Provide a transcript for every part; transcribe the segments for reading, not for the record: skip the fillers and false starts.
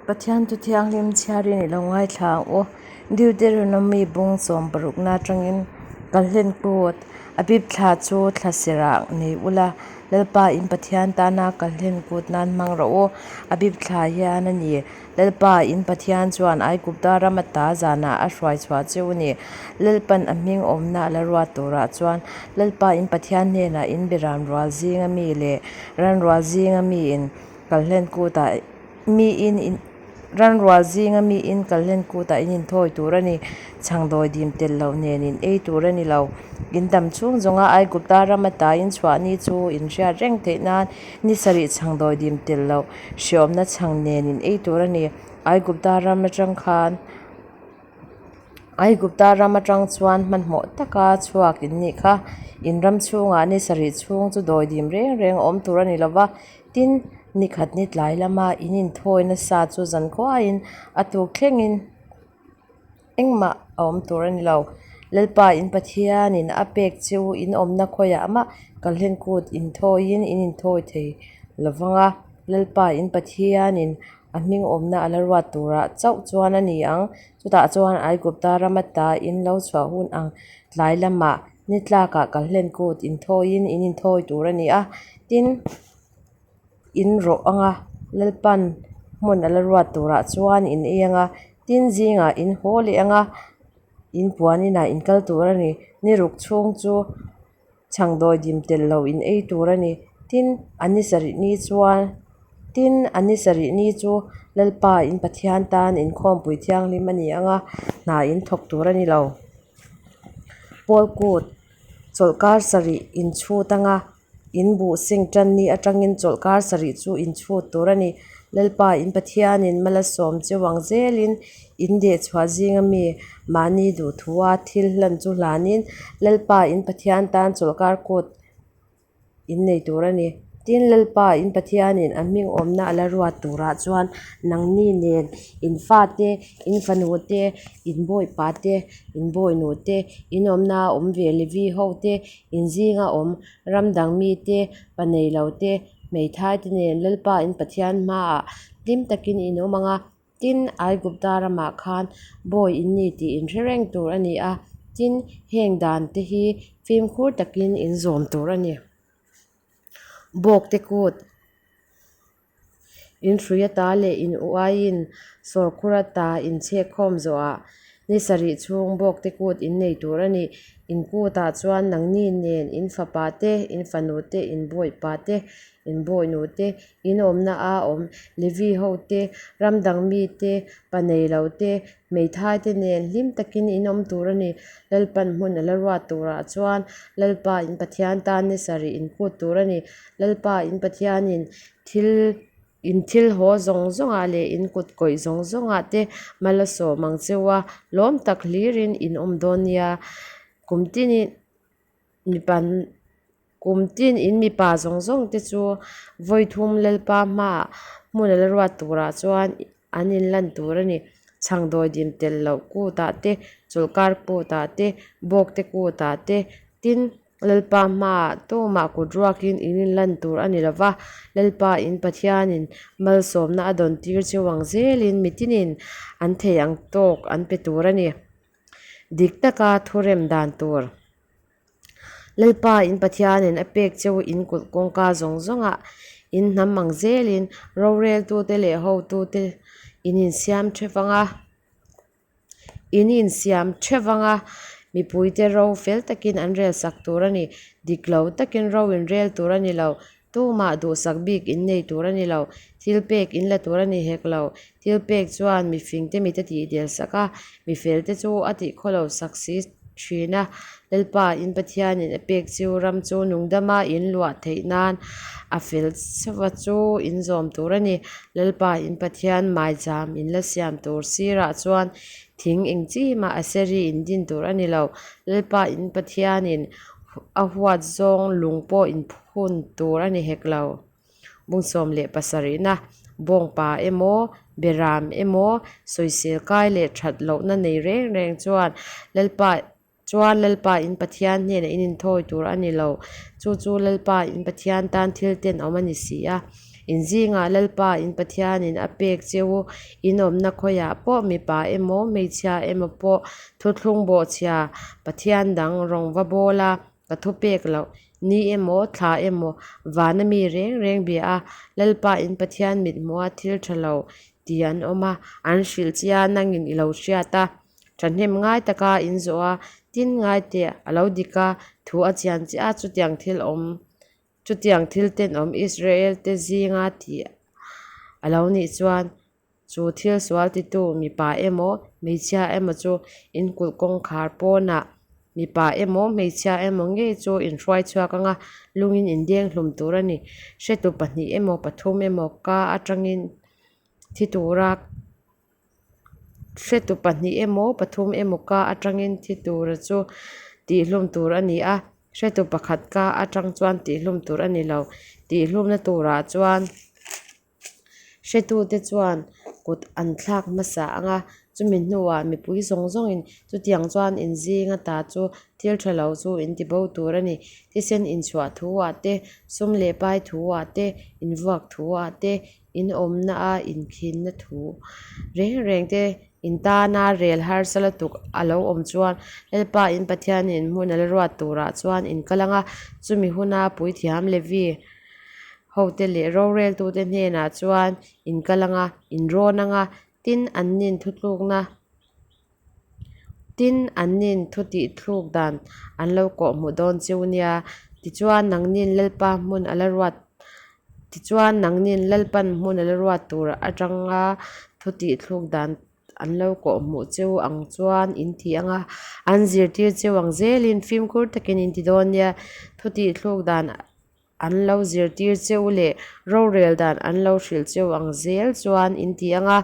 Pathian Thu Thianghlim chhiarin i lo ngaithla ang u. Deuteronomy bung sawmparukna atangin Kalhlen Kut, Abib thla chu thla serah nei ula, Lalpa in Pathian tana Kalhlen Kut nan hmang rawh u. Abib thla hian a ni, Lalpa in Pathian chuan Aigupta ram ata zanah a hruai chhuah che u ni. Lalpan a hming awmna a la ruat turah chuan Lalpa in Pathian hnenah in beram rual zinga mi leh ran rual zinga miin Kalhlen Kutah Miin ran rual zinga miin kalhlen kutah in inthawi tur a ni. Chhang dawidim tel loh nen in ei tur a ni lo. In dam chhung zawnga Aigupta ram ata in chhuah ni chu in hriat reng theih nan ni sarih chhang dawidim tel loh hriawmna chhang nen in ei tur a ni. Aigupta ram atang khan Aigupta ram atang chuan hmanhmawh taka chhuak in nih kha. In ram chhungah ni sarih chhung chu dawidim reng reng a awm tur a ni lova. Tin, nikhat ni tlai lama in inthawi nasa chu zan khuaiin a tuk thlengin engmah a awm tur a ni lo. Lalpa in Pathianin a pek che u in awmna khawiah mah kalhlen kut inthawiin in inthawi thei lo vang a, Lalpa in Pathianin a hming awmna a la ruat turah chauh chuan a ni ang. Chutah chuan Aigupta ram ata in lo chhuah hun ang tlai lamah Ni tlakah kalhlen kut inthawiin in inthawi tur a ni a, tin, in rawh ang a, Lalpan hmun a la ruat turah chuan in ei ang a, tin, zingah in haw leh ang a, in puan inah in kal tur a ni. Ni ruk chhung chu chhang dawidim telh loh in ei tur a ni. Tin, a ni sarih ni chuan, tin, a ni sarih ni chu Lalpa in Pathian tan inkhawmpui thianghlim a ni ang a, hna in thawk tur a ni lo. Pawl kut chawlhkar sarih inchhut anga in buh seng tan ni atangin chawlhkar sarih chu inchhut tur a ni. Lalpa in Pathianin mal a sawm cheu ang zelin in dehchhuah zinga mi mahni duhthua thil hlan chu hlanin Lalpa in Pathian tan chawlhkar kut in nei tur a ni. Tin, Lalpa in Pathianin a hming awmna a la ruat turah chuan nangni nen in fate, in fanute, in bawihpate, in bawihnute, in awmna a awm ve Levi hote, in zinga awm ram dang mite, pa nei lote, hmeithaite nen Lalpa in Pathian hmaah hlim takin in awm ang a. Tin, Aigupta ramah khan bawi in ni tih in hre reng tur a ni a, tin, heng dan te hi fimkhur takin in zawm tur a ni. Bawkte kut, in hrui ata leh in uaiin sawrkhur ata in chhekkhawm zawhah ni sarih chhung bawkte kut in nei tur a ni. In kutah chuan nangni nen in fapa te, in fanu te, in bawihpa te, in bawihnu te, In awmna a awm Levi ho te, ram dang mi te, pa nei lo te, hmeithai te nen hlim takin in awm tur a ni. Lalpan hmun a la ruat turah chuan Lalpa in Pathian tan ni sarih in kut tur a ni. Lalpa in Pathianin thil in thil haw zawng zawngah leh in kut kawih zawng zawngah te mal a sawm ang cheu a, lawm tak hlirin in awm dawn nia. Kum tinin mipa Kum tin in mipa zawng zawng te chu vawi thum Lalpa hmaah hmun a la ruat turah chuan an inlan tur a ni. Chhang dawidim tel loh kutah te, chawlhkar kutah te, bawkte kutah te, tin, Lalpa hmaah tumah kut ruakin in inlan tur a ni lo va, Lalpa in Pathianin malsawmna a dawn tir cheu ang zelin mitinin an thei ang tawk an pe tur a ni. Dik taka thurem dan tur. Lalpa in Pathianin a pek cheu in kulh kawngka zawng zawngah in hnam ang zelin roreltute leh hotute in insiam theuh ang a, in insiam theuh ang a, mipuite ro fel takin an rel sak tur a ni. Dik lo takin ro in rel tur a ni lo. Tumah duhsak bik in nei tur a ni lo. Thil pek in la tur a ni hek lo. Thil pek chuan mifingte mit a tihdel sak a, mifelte chu a tihkhawlo sak si thin a. Lalpa in Pathianin a pek chu ram chu nungdama in luah theih nan a fel chauha chu in zawm tur a ni. Lalpa in Pathian maicham in la siam tur sirah chuan thing eng chi mah a seri in din tur a ni lo. Lalpa in Pathianin a huat zawng lung pawh in phun tur a ni hek lo. Bung 17na, Bawngpa emaw, Beram emaw, sawisel kai leh that lohna nei reng reng chuan Lalpa chuan Lalpa in Pathian hnenah in inthawi tur a ni lo. Chu chu Lalpa in Pathian tan thil tenawm a ni si a. In zingah Lalpa in Pathianin a pek che u in awmna khawiah pawh mipa emaw hmeichhia emaw pawh thuthlung bawhchhia Pathian dang rawng va bawl a, ka thupek loh ni emaw thla emaw vana mi reng reng bia a, Lalpa in Pathian mithmuha thil tha lo ti an awm a, an hrilh che a nangin i lo hriat a. Thahnem ngai taka in zawh a, tin ngai teh a lo dik a, thu a chian chiah a, chutiang thil awm chutiang thil tenawm Israel te zinga tih a lo nih chuan chu thil sual titu mipa emaw hmeichhia emaw chu in kulh kawngkhar pawnah mipa emaw hmeichhia emaw ngei chu in hruai chhuak anga lungin in deng hlum tur a ni. Hretu pahnih emaw pathum emaw ka atangin thi tura Hretu pahnih emaw pathum emaw ka atangin thi tura chu tihhlum tur a ni a, hretu pakhat ka atang chuan tihhlum tur a ni lo. Tihhlumna turah chuan hretute chuan kut an thlak hmasa ang a, chumi hnuah mipui zawng zawngin chutiang chuan in zinga ta chu thil tha lo chu in ti bo tur a ni. Thisen inchhuah thuah te, sum leh pai thuah te, invuak thuah te, In awmna a inkhinna thu reng reng te in tana rel harsa lutuk a lo awm chuan Lalpa in Pathianin hmun a la ruat turah chuan in kal ang a, chumi huna puithiam Levi hote leh roreltute hnenah chuan in kal ang a, in rawn ang a, tin annin thutlukna Tin, annin thu tihthluk dan an lo kawhhmuh dawn chiu nia. Tichuan, nangnin Lalpa hmun a la ruat Tichuan, nangnin Lalpan hmun a la ruat tur atanga thu tihthluk dan an lo kawhhmuh chiu ang chuan in ti ang a, an zirtir chiu ang zelin fimkhur takin in ti dawn nia. Thu tihthluk dan an lo zirtir cheu leh rorel dan an lo hrilh cheu ang zel chuan in ti ang a,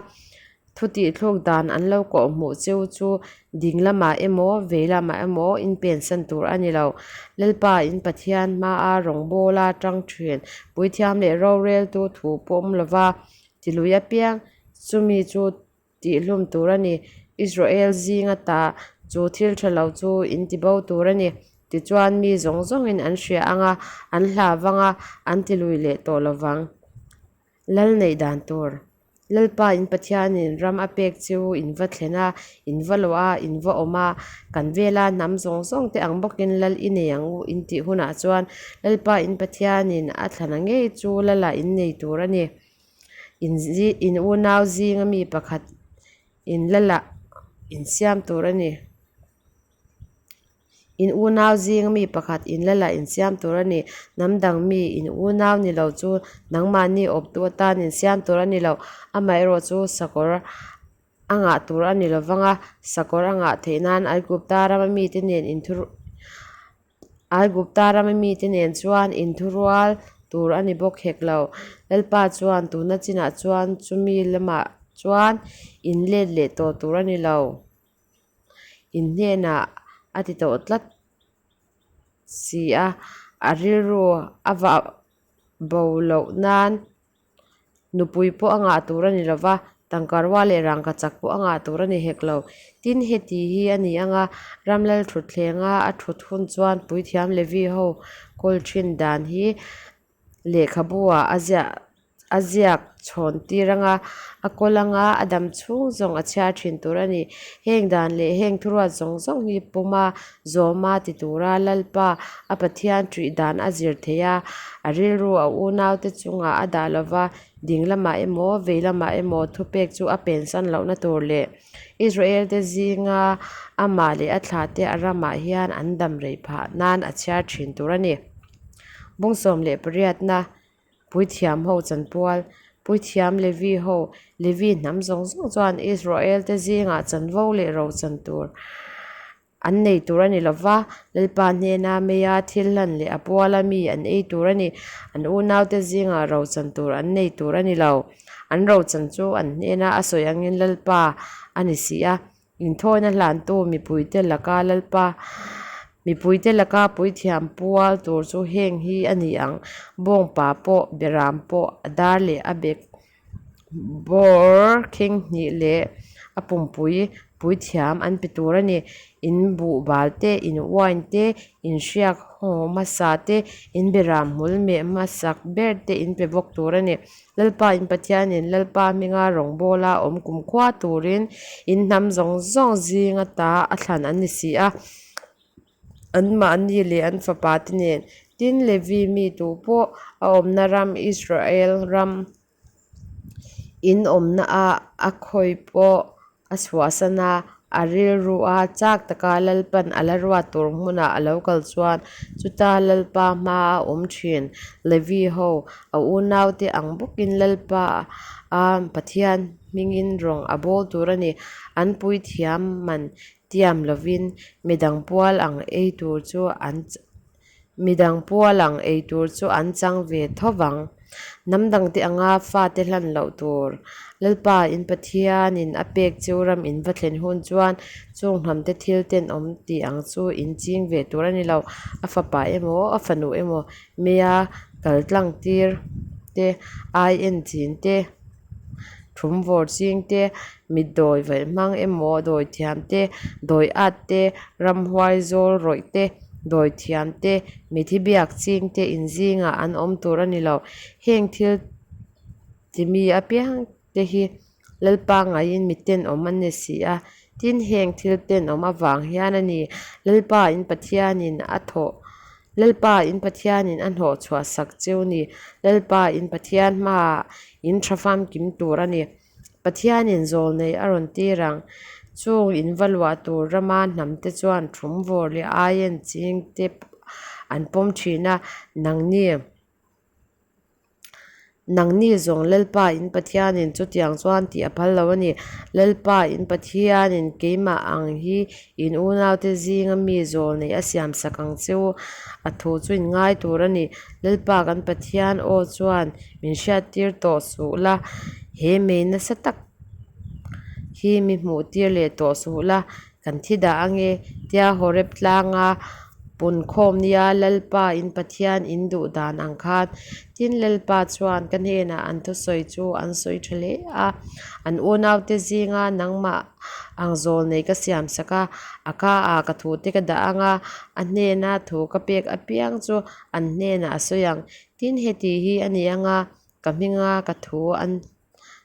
thu tihthluk dan an lo kawhhmuh cheu chu ding lamah emaw vei lamah emaw in pensan tur a ni lo. Lalpa in Pathian hmaa rawngbawla tang thin puithiam leh roreltu thu pawm lova tilui apiang chumi chu Tihhlum tur a ni. Israel zinga ta chu thil tha lo chu in ti bo tur a ni. Tichuan mi zawng zawngin an hria ang a, an hlau vang a, an ti lui leh tawh lo vang. Lal neih dan tur. Lalpa in Pathianin ram a pek chu in va thlen a, in va luah a, in va awm a, kan vela hnam zawng zawng te ang bawkin lal i nei ang u in tih hunah chuan Lalpa in Pathianin a thlana ngei chu Lala in nei tur a ni. In zi in unau zinga mi pakhat in la lah in siam tur a ni. In unau zinga mi pakhat in la lah in siam tur a ni. Hnam dang mi in unau ni lo chu nangmahni awptu atan in siam tur a ni lo. Amaherawh chu sakawr a ngah tur a ni lo vang a, sakawr a ngah theih nan Aigupta rama mite nen inthu Aigupta rama mite nen chuan inthurual tur a ni bawk hek lo. Lalpa chuan tuna chinah chuan chumi lamah chuan in let leh tawh tur a ni lo. In hnenah a ti tawh tlat si a, a rilru a vah bo loh nan Nupui pawh a ngah tur a ni lo va, tangka rua leh rangka chak pawh a ngah tur a ni hek lo. Tin, heti hi a ni ang a, Ramlal thutthlenga a thut hun chuan puithiam Levi ho kawl thin dan hi lehkhabu ah a ziah a ziak chhawn tir ang a, a kawl ang a, a dam chhung zawng a chhiar thin tur a ni. Heng dan leh heng thuruat zawng zawng hi puma zawma ti tura Lalpa a Pathian ṭih dan a zir thei a, a rilru a unaute chungah a dah lova, ding lamah emaw vei lamah emaw thupek chu a pensan lohna tur leh Israelte zinga amah leh a thlahte a ramah hian an dam rei phah nan a chhiar ṭhin tur a ni. Bung 18na. Puithiam ho chanpual, Puithiam Levi ho, Levi hnam zawng zawng chuan Israel-te zingah chanvo leh ro chan tur an nei tur a ni lo va, Lalpa hnena meia thil hlan leh a puala mi an ei tur a ni. An unaute zingah ro chan tur an nei tur a ni lo. An ro chan chu an hnena a sawi angin Lalpa a ni si a. Inthawina hlantu mipuite laka Lalpa mipuite laka puithiam pual tur chu heng hi a ni ang, bawngpa pawh, beram pawh, a dar leh a bek bawr kheng hnih leh a pumpui puithiam an pe tûr a ni. In buhbâl te, in uain te, in hriak haw hmasa te, in berâm hmul meh hmasak ber te in pe bawk tûr a ni. Lalpa in Pathianin Lalpa hminga rawngbâwla awm kumkhua tûrin in hnam zawng zawng zîng ata a thlan an ni si a, anmahni leh an fapate nên. Tin, Levi mi tupawh a awmna ram Israel ram in awmnaah a khawi pawh a chhuahsan a, a rilrua chak taka Lalpan a la ruat tur hmunah a lo kal chuan chuta Lalpa hmaa a awm thin Levi ho a unaute ang bawkin Lalpa a Pathian hmingin rawng a bawl tur a ni. An puithiam man tiam lovin midang pual ang ei tur chu an Midang pual ang ei tur chu an chang ve tho vang. Hnam dangte anga fate hlan loh tur. Lalpa in Pathianin a pek chu ram in va thlen hun chuan chung hnamte thil tenawm tih ang chu in ching ve tur a ni lo. A fapa emaw, a fanu emaw meia kal tlang tir te, ai en chin te, Thumvawr ching te, mitdawi vaih hmang emaw dawithiam te, dawi at te, ramhuai zawl rawih te, dawithiam te, mithi biak ching te in zingah an awm tur a ni lo. Heng thil timi apiang te hi Lalpa ngaiin mi tenawm an ni si a. Tin, heng thil tenawm avang hian a ni Lalpa in Pathianin a thawh Lalpa in Pathianin a hnawh chhuah sak cheu ni. Lalpa in Pathian hmaah in tha famkim tur a ni. Pathianin zawlnei a rawn tir ang. Chung in va luah tur rama hnamte chuan thumvawr leh aien chingte an pawm thin a, nangni. Nangni zawng Lalpa in Pathianin chutiang chuan tih a phal lo a ni. Lalpa in Pathianin keimah ang hi in unaute zinga mi zawl neih a siamsak ang che u. A thu chu in ngai tur a ni. Lalpa kan Pathian aw chuan min hriattir tawh suh la, he mei nasa tak hi mi hmuhtir leh tawh suh la. Kan thi dah ange, tia Horeb tlanga punkhawm nia Lalpa in Pathian in duh dan ang khan. Tin, Lalpa chuan ka hnenah an thusawi chu an sawi tha hle a, an unaute zinga nangmah ang zawl nei ka siam sak a, a ka ah ka thute ka dah anga, a hnena thu ka pek apiang chu an hnenah a sawi ang. Tin, heti hi a ni anga, ka hminga ka thu an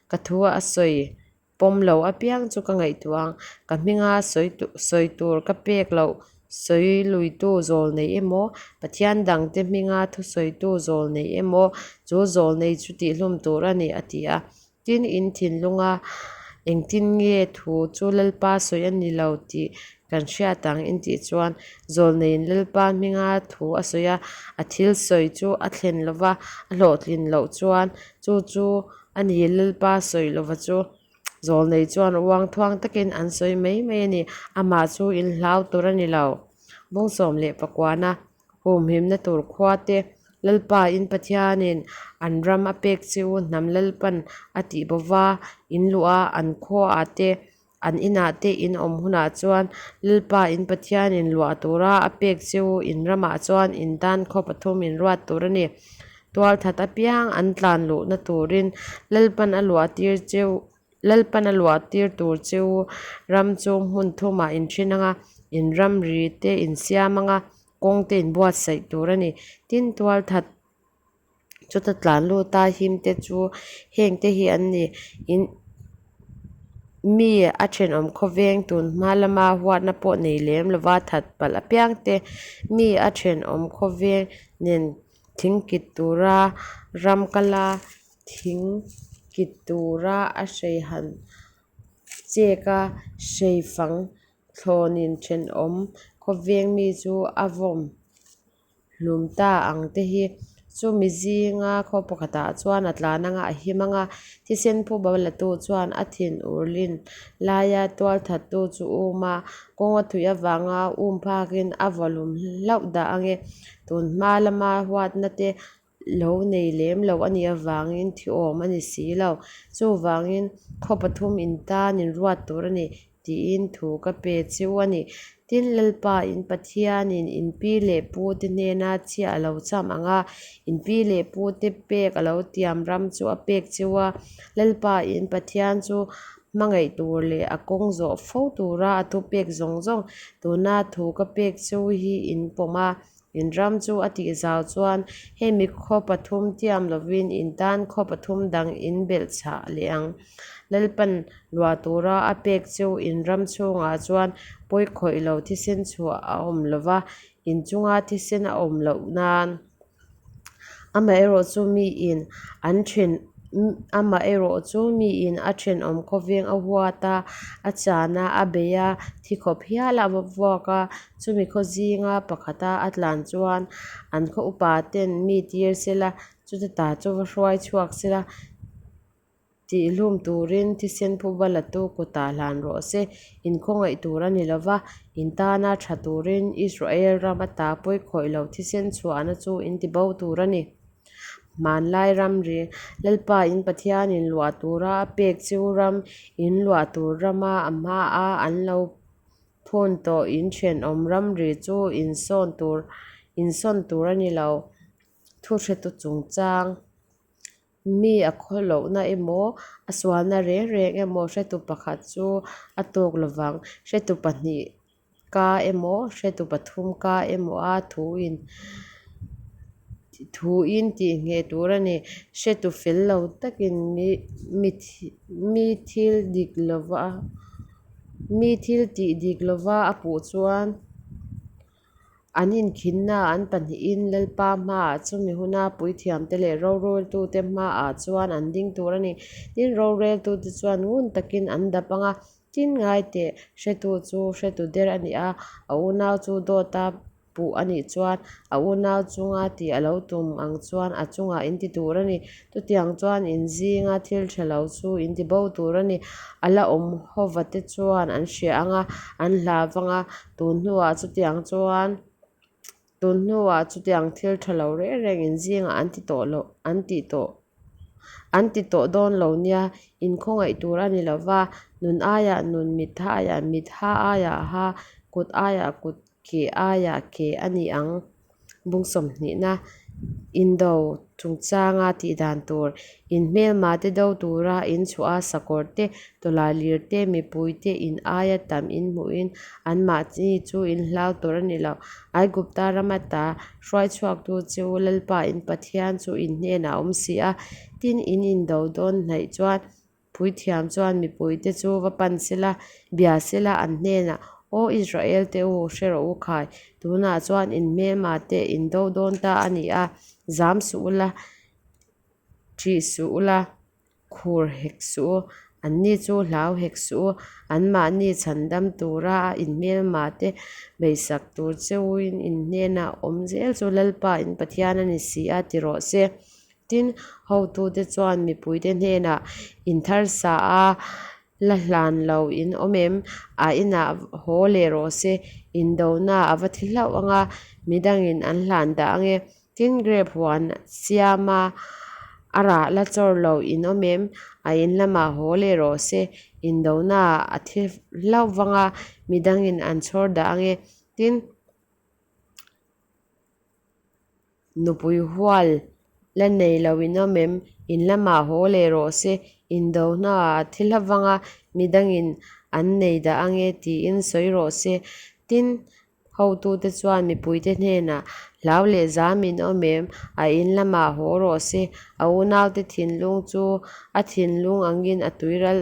ka thu a sawi Pawm lo apiang chu ka ngaihtuah ang. Ka hminga sawi sawi tur ka pek loh sawi luitu zawl nei emaw, Pathian dangte hminga thusawitu zawl nei emaw, chu zawl nei chu tihhlum tur a ni, a ti a. Tin, in thinlunga engtin nge thu chu Lalpa sawi a ni lo tih kan hriat ang in tih chuan, zawl neiin Lalpa hminga thu a sawi a, a thil sawi chu a thlen lova, a hlawhtlin loh chuan chu chu A ni, Lalpa sawi lova chu zawlnei chuan uang thuang takin an sawi mai mai a ni. Amah chu in hlau tur a ni lo. Bung sawm leh pakuana humhimna tur khua te Lalpa in Pathianin an ram a pek che u hnam Lalpan a tih bova in luh a, an khuaah te an inah te in awm hunah chuan Lalpa in Pathianin luah tura a pek che u in ramah chuan in tan khaw pathum in ruat tur a ni. Tualthat apiang an tlan luhna turin Lalpan a luah tir che u Lalpan a luah tir tur che u ram chu hmun thumah in then anga in ramri te in siam anga kawng te in buatsaih tur a ni. Tin, tualthat Chuta tlan lut a him te chu heng te hi an ni. In mi a thenawm khawveng tun hma lama huatna pawh nei lem lova that palh apiang te mi a thenawm khawveng nen thing kit tura ram kala thing kit tura a hrei han chek a hrei fang thlawnin thenawm khawveng mi chu a vawm. Hlum ta ang te hi chumi zinga khaw pakhatah chuan a tlan anga a him anga thisen phuba la tu chuan a thin urlin laia tual that tu chu um a kawng a thui avanga um phakin a vawhlum hlauh dah ange tun hma lama huatna te lo nei lem lo a nih avangin thi awm a ni si lo chuvangin khaw pathum in tan in ruat tur a ni. Tiin thu ka pe cheu a ni. Tin, Lalpa in Pathianin in pi leh pute hnena chhia a lo cham ang a, in pi leh pute pek a lo tiam ram chu a pek cheu a. Lalpa in Pathian chu hmangaih tûr leh a kawng zawh fo tûra a thupêk zawng zawng tûna thu ka pêk che u hi in pawm a, in ram chu a tihzau chuan hemi khaw pathum tiam lovin in tân khaw pathum dang in belhchhah leh ang. Lalpan luah tûra a pêk che u in ram chhûngah chuan pawi khawih lo thisen chhuah a awm lo va, in chunga thisen a awm loh nân. Amaherawhchu miin an then Amaherawhchu miin a thenawm khawveng a huat a, a chan a, a bei a, thi khawp hial a va vuak a, chumi khaw zinga pakhata a tlan chuan an khaw upa ten mi tir sela, chuta ta chu va hruai chhuak sela, Tihlum turin thisen phuba latu kutah hlan rawh se. In khawngaih tur a ni lo va, in tana tha turin Israel ram ata pawi khawih lo thisen chhuahna chu in tibo tur a ni. Hmanlai ramri, Lalpa in Pathianin luah tura a pek chu ram, in luah tur rama a hmaa an lo phun tawh in thenawm ramri chu in sawn tur in sawn tur a ni lo. Thuhretu chungchang. Mi a khawlohna emaw, a sualna reng reng emaw hretu pakhat chu a tawk lovang. Hretu pahnih ka emaw, hretu pathum ka emaw a thuin thuin tih ngheh tur a ni. Hretu fel lo takin mi mi thil dik lova mi thil tih dik lova a puh chuan, An inkhinnaah an pahnihin Lalpa hmaah chumi huna puithiamte leh roreltute hmaah chuan an ding tur a ni. Tin, roreltute chuan ngun takin an dap ang a, tin, ngai teh, hretu chu hretu der a ni a, a unau chu dawta puh a nih chuan a unau chunga tih a lo tum ang chuan a chungah in ti tur a ni. Chutiang chuan in zinga thil tha lo chu in ti bo tur a ni. A la awm hovate chuan an hria ang a, an hlau vang a, Tun hnuah chutiang chuan tun hnuah chutiang thil tha lo reng reng in zingah an ti tawh loh an tih tawh an ti tawh dawn lo nia, inkhawngaih tur a ni lo va, nun aiah nun, mit aiah mit, ha aiah ha, kut aiah kut, ke aiah ke a ni ang. Bung sawmhnihna, Indo chungchanga tih dan tur, in hmelma te do tura in chhuah a sakawr te, tawlailir te, mipui te in aia tam in hmuhin anmahni chu in hlau tur a ni lo. Aigupta ram ata hruai chhuaktu che u Lalpa in Pathian chu in hnenah a awm si a, tin in indo dawn hnaih chuan Puithiam chuan mipuite chu va pan sela, bia sela an hnenah, Aw Israel-te u, hre rawh u khai, tunah chuan in hmelma te in do dawn ta a ni a, zam suh ula, ṭih suh ula, khur hek suh u, anni chu hlau hek suh u, anmahni chhandam tura in hmelma te beihsak tur cheuin in hnenah awm zel chu Lalpa in Pathian a ni si a ti rawh se. Tin, hotute chuan mipuite hnenah, In thar sa a la hlan lo in awm em? A inah haw leh rawh se, indona a va thi hlauh ang a, midangin an hlan dah ang e. Tin, grep huan siama a rah la chawr lo in awm em? A in lamah haw leh rawh se, indona a thi hlauh vang a, midangin an chhawr dah ang e. Tin. Nupui hual la nei lo in awm em? In lamah haw leh rawh se, indohnaah a thi hla vang a, midangin an nei dah ange tiin sawi rawh se. Tin, hotute chuan mipuite hnenah, Hlau leh zam in awm em? A in lamah haw rawh se, a unaute thinlung chu a thinlung angin a tuiral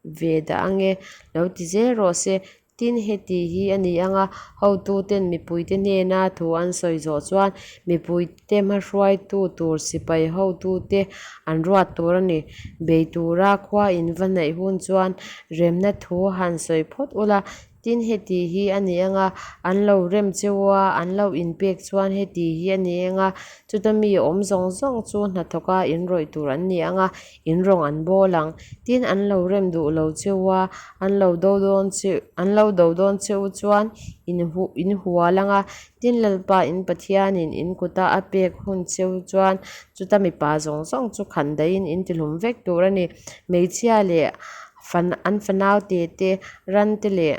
ve dah ange, lo ti zel rawh se. Tin, heti hi a ni ang a, hotuten mipuite hnena thu an sawi zawh chuan mipuite hmahruaitu tur sipai hotute an ruat tur a ni. Bei tura khua in va hnaih hun chuan remna thu han sawi phawt ula, Tin, heti hi a ni ang a, an lo rem cheu a, an lo inpek chuan heti hi a ni ang a, chuta mi awm zawng zawng chu hnathawka inrawih tur an ni ang a, in rawng an bawl ang. Tin, an lo rem duh lo cheu a, an lo do dawn che, an lo do dawn cheu chuan in hu, in hual ang a. Tin, Lalpa in Pathianin in kuta a pek hun cheu chuan chuta mipa zawng zawng chu khan daihin in tihlum vek tur a ni. Hmeichhia leh Fan an fanau te te, ran te leh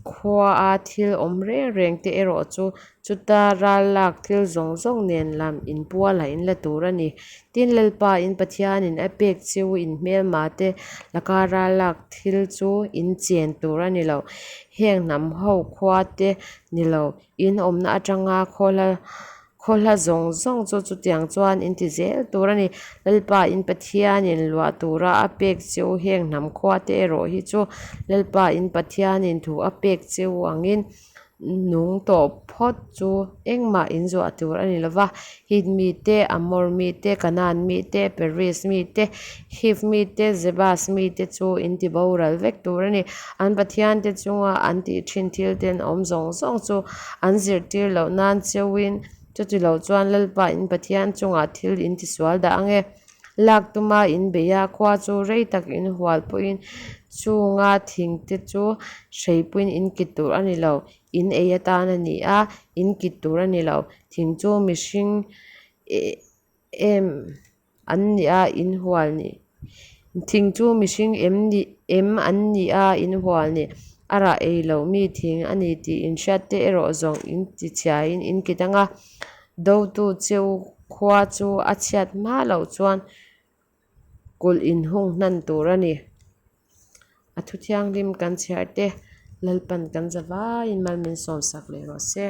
Khuaa thil awm reng reng te erawh chu chuta ral lak thil zawng zawng nen lam in pualah in la tur a ni. Tin, Lalpa in Pathianin a pek che u in hmelma te laka ral lak thil chu in chen tur a ni lo. Heng hnam ho khua te ni lo, in awmna atanga khaw hla Khaw hla zawng zawng chu chutiang chuan in ti zel tur a ni. Lalpa in Pathianin luah tura a pek che u heng hnam khua te erawh hi chu Lalpa in Pathianin thu a pek che u angin nung tawh phawt chu engmah in zuah tur a ni lo va. Hit mi te, Amor mi te, Kanaan mi te, Peris mi te, Hiv mi te, Jebus mi te chu in ti boral vek tur a ni. An Pathian te chunga an tih thin thil tenawm zawng zawng chu an zirtir loh nan cheuhin chutilo chuan Lalpa in Pathian chungah thil in tisual dah ang e. Lak tuma in bei a, khua chu rei tak in hual pawhin chunga thing te chu hreipuiin in kit tur a ni lo. In ei atan a ni a, in kit tur a ni lo. Thing chu mihring em an ni a in hual ni. Thing chu mihring em ni em an ni a in hual ni. A rah ei loh mi thing a ni tih in hriat te erawh zawng in ti chhiain in kit ang a. Dotu cheu khua chu a chhiat hma loh chuan kulh in hung hnan tur a ni. A thu thianghlim kan chhiar te Lalpan kan za vaiin mal min sawmsak leh rawh se.